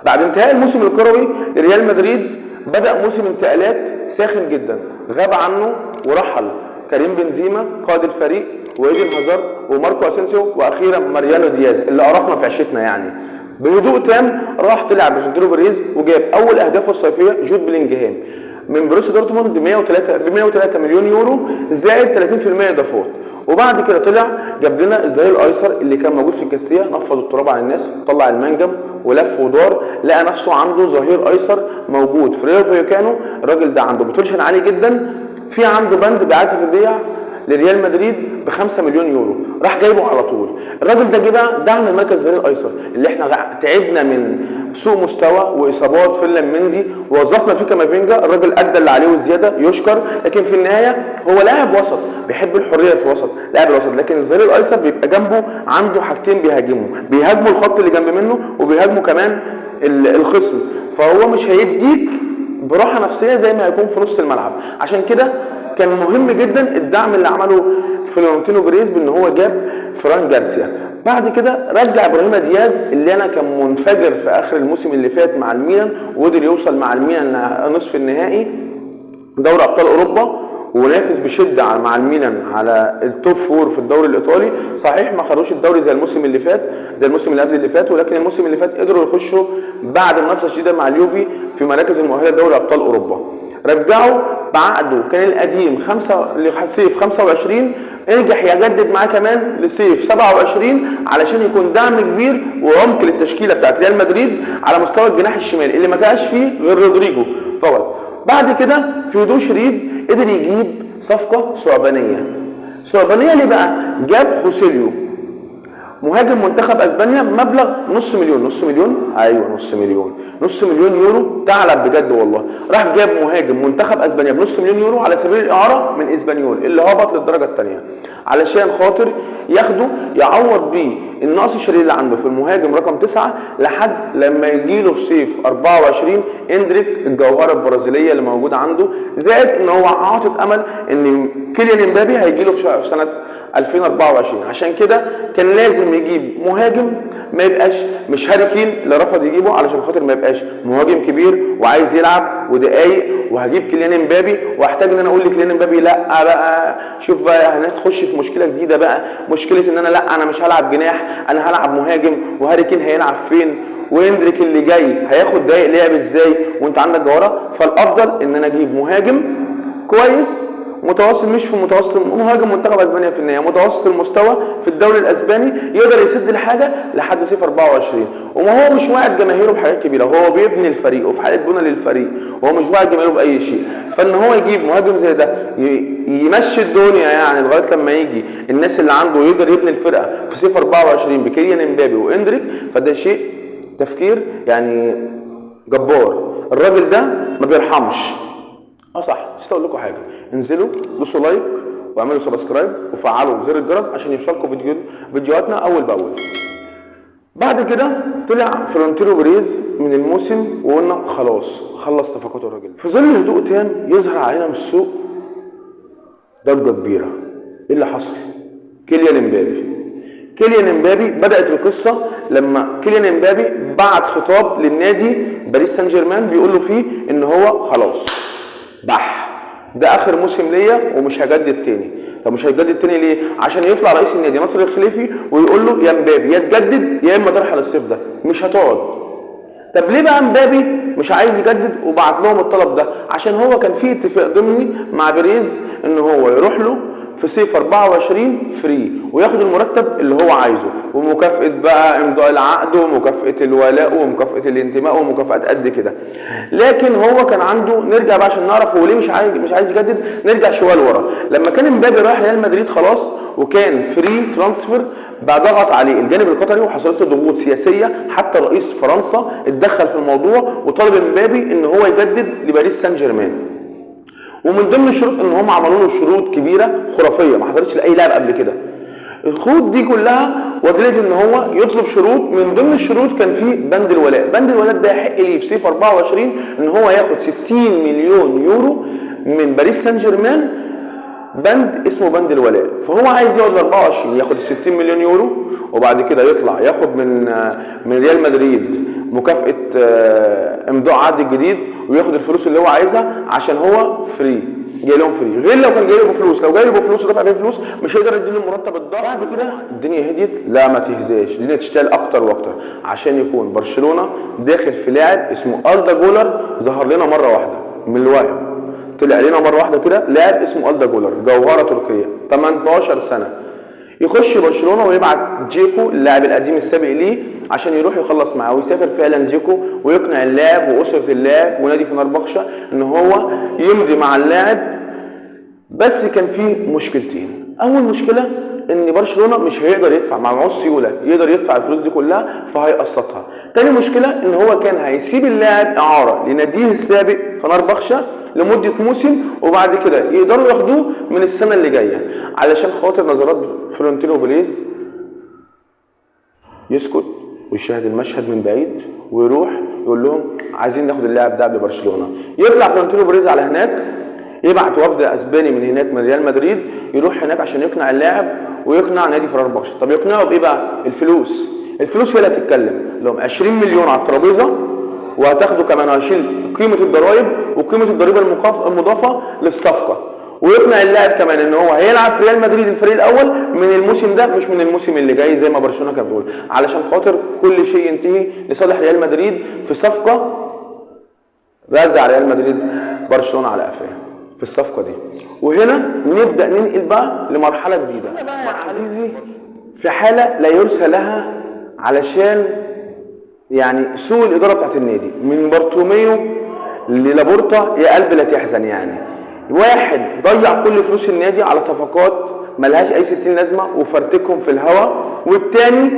بعد انتهاء الموسم الكروي لريال مدريد بدأ موسم انتقالات ساخن جدا، غاب عنه ورحل كريم بنزيما قائد الفريق، وايدن هازارد وماركو اسينسيو، واخيرا ماريانو دياز اللي قرفنا في عشتنا يعني. بهدوء تام راح طلع فلورنتينو بيريز وجاب اول اهدافه الصيفية جود بلينجهام من بروسيا دورتموند ب 103 مليون يورو زائد 30% اضافات. وبعد كده طلع جاب لنا الظهير الايسر اللي كان موجود في الكاستيا، نفض التراب عن الناس، طلع المنجم ولف ودار، لقى نفسه عنده ظهير ايسر موجود في ريو فايكانو. الراجل ده عنده potential عالي جدا، في عنده بند باعادة البيع لريال مدريد ب 5 مليون يورو، راح جايبه على طول. الراجل ده جه بقى دعم المركز الظهير الايسر اللي احنا تعبنا من سوء مستوى واصابات فيرلاند مندي، ووظفنا فيه كامافينجا، الراجل ادى اللي عليه وزيادة يشكر، لكن في النهاية هو لاعب وسط بيحب الحرية في الوسط، لاعب الوسط. لكن الظهير الايسر بيبقى جنبه عنده حاجتين بيهاجموا الخط اللي جنب منه وبيهاجموا كمان الخصم، فهو مش هيديك براحة نفسية زي ما هيكون في نص الملعب. عشان كده كان مهم جدا الدعم اللي عمله فلورنتينو بيريز بان هو جاب فران جارسيا. بعد كده رجع ابراهيم دياز اللي انا كان منفجر في اخر الموسم اللي فات مع الميلان، وقدر يوصل مع الميلان نصف النهائي دوري ابطال اوروبا، ونافس بشده مع الميلان على ال top four في الدوري الايطالي. صحيح ما خدوش الدوري زي الموسم اللي فات، زي الموسم اللي قبل اللي فات، ولكن الموسم اللي فات قدروا يخشوا بعد منافسه شديدة مع اليوفي في مراكز المؤهله لدوري ابطال اوروبا. رجعوا بعقده كان القديم 5 لصيف 25، نجح يجدد معاه كمان لصيف 27 علشان يكون دعم كبير وعمق للتشكيله بتاعت ريال مدريد على مستوى الجناح الشمال اللي ما كانش فيه غير رودريجو فقط. بعد كده في هدوء شديد قدر يجيب صفقة ثعبانيه. ثعبانيه ليه بقى؟ جاب خوسيليو مهاجم منتخب اسبانيا مبلغ نص مليون، نص مليون، ايوه نص مليون، نص مليون يورو، ثعلب بجد والله. راح جاب مهاجم منتخب اسبانيا بنص مليون يورو على سبيل الاعارة من اسبانيول اللي هبط للدرجة الثانية علشان خاطر ياخده يعوض بيه النقص الشديد اللي عنده في المهاجم رقم 9 لحد لما يجي له في صيف 24 اندريك الجوهرة البرازيليه اللي موجودة عنده، زائد ان هو عاطط امل ان كيليان امبابي هيجي له في سنة 2024. عشان كده كان لازم يجيب مهاجم ما يبقاش مش هاري كين اللي رفض يجيبه علشان خاطر ما يبقاش مهاجم كبير وعايز يلعب ودقايق، وهجيب كيليان امبابي واحتاج ان انا اقول لكيليان امبابي لا بقى شوف بقى هنخش في مشكلة جديدة بقى، مشكلة ان انا لا انا مش هلعب جناح، انا هلعب مهاجم، وهاري كين هيلعب فين، واندريك اللي جاي هياخد دقايق لعب ازاي وانت عندك جوهره. فالافضل ان انا اجيب مهاجم كويس متوسط، مش في متوسط، مهاجم منتخب اسبانيا في النهاية متوسط المستوى في الدوري الاسباني يقدر يسد الحاجة لحد صيف 24. وما هو مش واعد جماهيره بحاجات كبيرة، هو بيبني الفريق وفي حاله بنى للفريق وهو مش واعد جماهيره باي شيء. فان هو يجيب مهاجم زي ده يمشي الدنيا يعني لغاية لما يجي الناس اللي عنده ويقدر يبني الفرقة في صيف 24 بكيليان امبابي واندريك، فده شيء تفكير يعني جبار. الراجل ده ما بيرحمش. صح، نسيت اقول لكم حاجة، انزلوا دوسوا like واعملوا subscribe وفعلوا زر الجرس عشان يوصلكم فيديوهاتنا اول باول. بعد كده طلع فلورنتينو بيريز من الموسم وقلنا خلاص خلص صفقاته الراجل. في ظل هدوء تام يظهر علينا من السوق ضجه كبيرة. ايه اللي حصل؟ كيليان امبابي. كيليان امبابي بدات القصة لما كيليان امبابي بعت خطاب للنادي باريس سان جيرمان بيقول له فيه ان هو خلاص بح، ده اخر موسم ليا ومش هجدد تاني. طب مش هيجدد تاني ليه؟ عشان يطلع رئيس النادي ناصر الخليفي ويقول له يا مبابي يا تجدد يا اما ترحل الصيف ده، مش هتقعد. طب ليه بقى مبابي مش عايز يجدد وبعت لهم الطلب ده؟ عشان هو كان في اتفاق ضمني مع بيريز ان هو يروح له في صيف 24 free وياخد المرتب اللي هو عايزه، ومكافأة بقى امضاء العقد ومكافأة الولاء ومكافأة الانتماء ومكافآت قد كده. لكن هو كان عنده، نرجع بقى عشان نعرف هو ليه مش عايز يجدد، نرجع شوية لورا. لما كان امبابي رايح ريال مدريد خلاص وكان free transfer، بقى ضغط عليه الجانب القطري وحصلت له ضغوط سياسية، حتى رئيس فرنسا اتدخل في الموضوع وطلب امبابي ان هو يجدد لباريس سان جيرمان. ومن ضمن الشروط ان هم عملوا له شروط كبيرة خرافية ما حصلتش لاي لاعب قبل كده. الخروط دي كلها ودلت ان هو يطلب شروط، من ضمن الشروط كان في بند الولاء. بند الولاء ده يحق ليه في صيف 24 ان هو ياخد 60 مليون يورو من باريس سان جيرمان، بند اسمه بند الولاء. فهو عايز يقعد ل 24 ياخد 60 مليون يورو، وبعد كده يطلع ياخد من ريال مدريد مكافاة امضاء عقد الجديد وياخد الفلوس اللي هو عايزها، عشان هو free، جاي لهم free. غير لو كان جاي له بفلوس، لو جاي له بفلوس ودفع فيه فلوس مش هيقدر يديله المرتب الضخم. بعد كده الدنيا هديت؟ لا ما تهداش، الدنيا تشتغل اكتر واكتر، عشان يكون برشلونة داخل في لاعب اسمه أردا جولر. ظهر لنا مرة واحدة من الوهم، طلع لنا مرة واحدة كده لاعب اسمه أردا جولر، جوهره تركيه، 18 سنة، يخش برشلونة ويبعت جيكو اللاعب القديم السابق ليه عشان يروح يخلص معاه، ويسافر فعلا جيكو ويقنع اللاعب واسره اللاعب ونادي فنربخشة ان هو يمضي مع اللاعب. بس كان في مشكلتين. اول مشكلة ان برشلونة مش هيقدر يدفع، مع معهوش سيولة يقدر يدفع الفلوس دي كلها فهيقسطها. تاني مشكلة ان هو كان هيسيب اللاعب اعاره لناديه السابق فنربخشة لمدة موسم، وبعد كده يقدروا ياخدوه من السنة اللي جاية، علشان خاطر نظرات فلورنتينو بيريز يسكت ويشاهد المشهد من بعيد ويروح يقول لهم عايزين ناخد اللاعب ده قبل برشلونة. يطلع فلورنتينو بيريز على هناك، يبعت وفد اسباني من هناك من ريال مدريد، يروح هناك عشان يقنع اللاعب ويقنع نادي فنربخشة. طب يقنعه بايه بقى؟ الفلوس. الفلوس هي اللي هتتكلم. لهم 20 مليون على الترابيزة، وهتاخدوا كمان، هشيل قيمة الضرايب وقيمه الضريبة المضافة للصفقه. ويقنع اللاعب كمان ان هو هيلعب في ريال مدريد الفريق الاول من الموسم ده، مش من الموسم اللي جاي زي ما برشلونة كان بيقول، علشان خاطر كل شيء ينتهي لصالح ريال مدريد في صفقة رزع ريال مدريد برشلونة على قفاه في الصفقة دي. وهنا نبدا ننقل بقى لمرحلة جديدة عزيزي، في حاله لا يرثى لها، علشان يعني سوء الادارة بتاعت النادي من بارتوميو للابورتا، يا قلب لا تحزن. يعني واحد ضيع كل فلوس النادي على صفقات ملهاش اي 60 لازمه وفرتكهم في الهوا، والتاني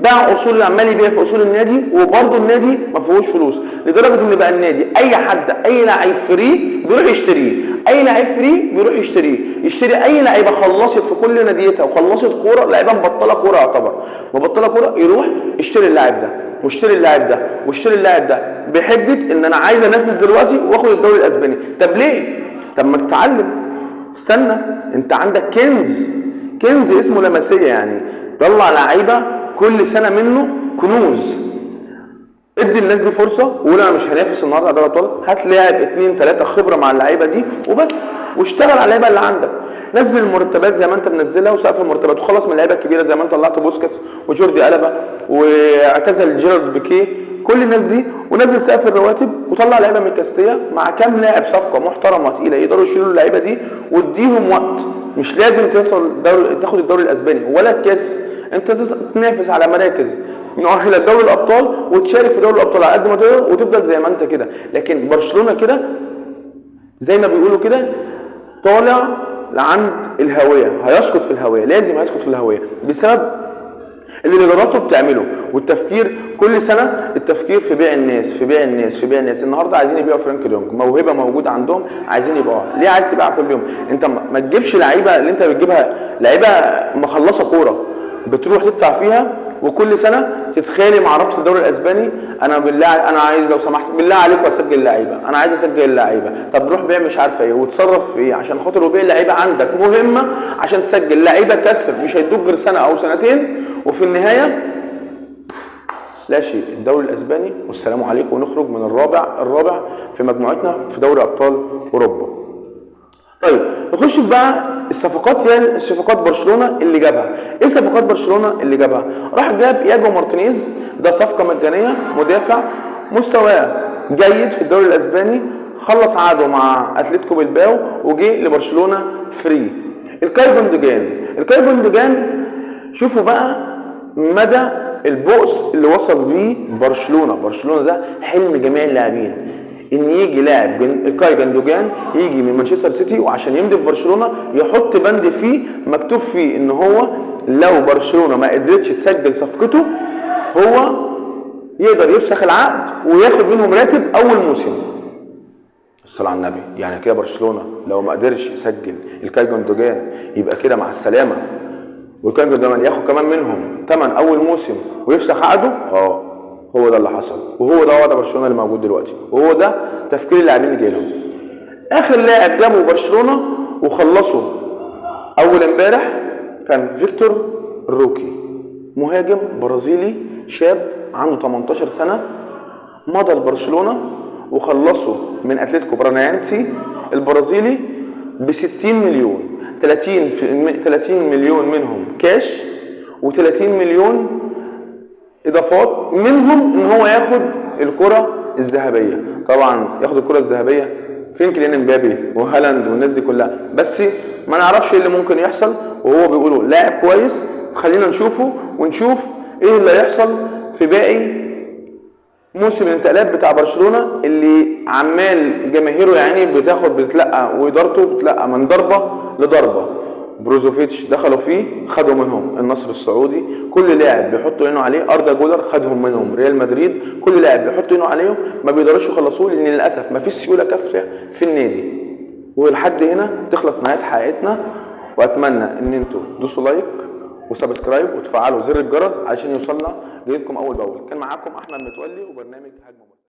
باع اصول، عمال يبيع في اصول النادي وبرضه النادي ما فيهوش فلوس، لدرجة ان بقى النادي اي حد اي لعيب free بيروح يشتريه، اي لعيب free بيروح يشتريه، يشتري اي لعيبة خلصت في كل ناديتها وخلصت كورة، لعيبة مبطله كورة، يعتبر مبطله كورة، يروح يشتري اللاعب ده واشتري اللاعب ده واشتري اللاعب ده، بحجة ان انا عايز انافس دلوقتي واخد الدوري الاسباني. طب ليه؟ طب ما تتعلم، استنى، انت عندك كنز، كنز اسمه لمسيه، يعني طلع لعيبة كل سنة منه كنوز. ادي الناس دي فرصة وقول انا مش هنافس النهارده على دوري الابطال، هات لاعب 2 3 خبره مع اللعيبة دي وبس، واشتغل على اللعيبة اللي عندك، نزل المرتبات زي ما انت منزلها وسقف المرتبات، وخلص من اللعيبة الكبيرة زي ما انت طلعت بوسكيتس وجوردي ألبا واعتزل جيرارد بيكيه، كل الناس دي، ونزل سقف الرواتب وطلع لعيبة من كاستيا مع كام لاعب صفقة محترمه تقيلة يقدروا يشيلوا اللعيبة دي، واديهم وقت. مش لازم تاخد الدوري الاسباني ولا الكاس، انت تنافس على مراكز مؤهلة لدوري الابطال وتشارك في دوري الابطال على قد ما تقدر وتفضل زي ما انت كده. لكن برشلونة كده زي ما بيقولوا كده طالع لعند الهاوية، هيسقط في الهاوية، لازم هيسقط في الهاوية بسبب اللي ادارته بتعمله، والتفكير كل سنة التفكير في بيع الناس، في بيع الناس، في بيع الناس. النهارده عايزين يبيعوا فرانك ديونج، موهبة موجودة عندهم عايزين يبيعوها. ليه عايز تبيعها كل يوم؟ انت ما تجيبش لعيبة اللي انت بتجيبها لعيبة مخلصة كورة بتروح تدفع فيها، وكل سنة تتخانق مع رابطه الدوري الاسباني، انا بالله انا عايز لو سمحت بالله عليكم اسجل لعيبة، انا عايز اسجل لعيبة، طب روح بيع مش عارفه ايه وتصرف في ايه عشان خاطر وبيع لعيبة عندك مهمة عشان تسجل لعيبة كسر مش هيدوك غير سنة او سنتين، وفي النهاية لا شيء. الدوري الاسباني والسلام عليكم، ونخرج من الرابع في مجموعتنا في دوري ابطال اوروبا. طيب نخش بقى الصفقات، يعني صفقات برشلونة اللي جابها. ايه صفقات برشلونة اللي جابها؟ راح جاب ياجو مارتينيز، ده صفقة مجانية، مدافع مستواه جيد في الدوري الاسباني، خلص عقده مع اتلتيكو بلباو وجه لبرشلونة free. الكاي جوندوجان، الكاي جوندوجان شوفوا بقى مدى البؤس اللي وصل بيه برشلونة. برشلونة ده حلم جميع اللاعبين، ان يجي لاعب الكاي جوندوجان يجي من مانشستر سيتي وعشان يمضي في برشلونة يحط بند فيه مكتوب فيه ان هو لو برشلونة ما قدرتش تسجل صفقته هو يقدر يفسخ العقد وياخد منهم راتب اول موسم. الصلاة على النبي، يعني كده برشلونة لو ما قدرش يسجل الكاي جوندوجان يبقى كده مع السلامة، والكاي جوندوجان ياخد كمان منهم ثمن اول موسم ويفسخ عقده. هو ده اللي حصل، وهو ده وضع برشلونة اللي موجود دلوقتي، وهو ده تفكير اللاعبين اللي جاي لهم. اخر لاعب جابه برشلونة وخلصوا اول امبارح كان فيكتور روكي، مهاجم برازيلي شاب عنده 18 سنة، مضى لبرشلونة وخلصوا من اتلتيكو برانيانسي البرازيلي ب 60 مليون، 30 مليون منهم كاش و30 مليون اضافات، منهم ان هو ياخد الكره الذهبية. طبعا ياخد الكره الذهبية فين؟ كيليان امبابي وهالاند والناس دي كلها، بس ما نعرفش ايه اللي ممكن يحصل، وهو بيقولوا لاعب كويس، خلينا نشوفه ونشوف ايه اللي هيحصل في باقي موسم الانتقالات بتاع برشلونة اللي عمال جماهيره يعني بتاخد بتتلقى وادارته بتتلقى من ضربه لضربه. بروزوفيتش دخلوا فيه خدوا منهم النصر السعودي، كل لاعب بيحطوا عينه عليه، اردا جولر خدهم منهم ريال مدريد، كل لاعب بيحطوا عينه عليهم ما بيقدروش يخلصوه لان للاسف ما فيش سيولة كافيه في النادي. ولحد هنا تخلص نهاية حلقتنا، واتمنى ان انتوا تدوسوا like و subscribe وتفعلوا زر الجرس عشان يوصلنا جديدكم اول باول. كان معاكم احمد متولي وبرنامج هجمة.